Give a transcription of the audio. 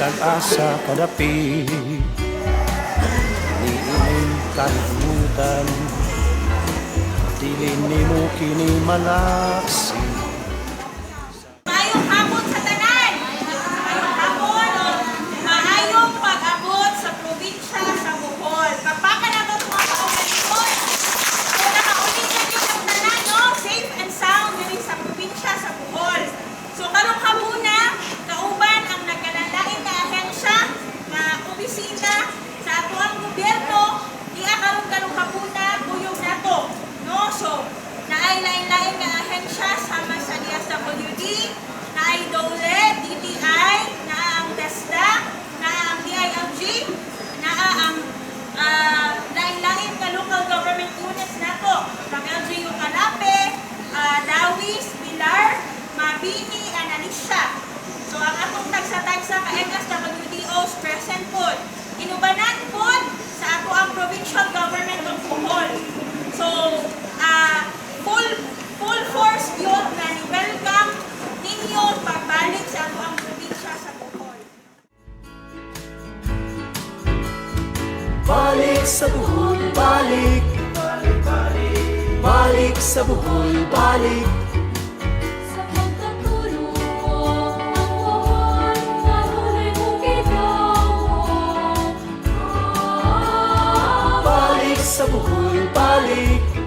Bisag asa ka dapit, niining kalibutan, dili nimo kini malaksi. Maayong hapon sa tanan! Maayong hapon o maayong pag-abot sa probinsya sa Bohol. Pakpakan nato itong mga kaugalingon. So nakauli na gyud ang tanan, no? Safe and sound diri sa probinsya sa Bohol. So karong hapuna, kauban ang nagkalalain nga ahensya, nga opisina sa atoang gobyerno, diha karon karong hapuna kuyog nato, no? So naay lain-lain nga ahensya sama sa DSWD, naay DOLE, DTI, naa ang TESDA, naa ang DILG, naa ang lain-lain nga local government units nato from LGU Calape, Dauis, Pilar, Mabini, Alicia. So ang atong tagsa-tagsa ka MSWDOs present pod. Inubanan pod sa ato ang provincial government of Bohol. So full full force yun na ni welcome ninyo pagbalik sa ato ang probinsya sa Bohol. Balik sa Bohol, balik. Balik sa Bohol, balik. Sa pagkatulong ang Bohol, kanunay mo. Balik sa Bohol, balik.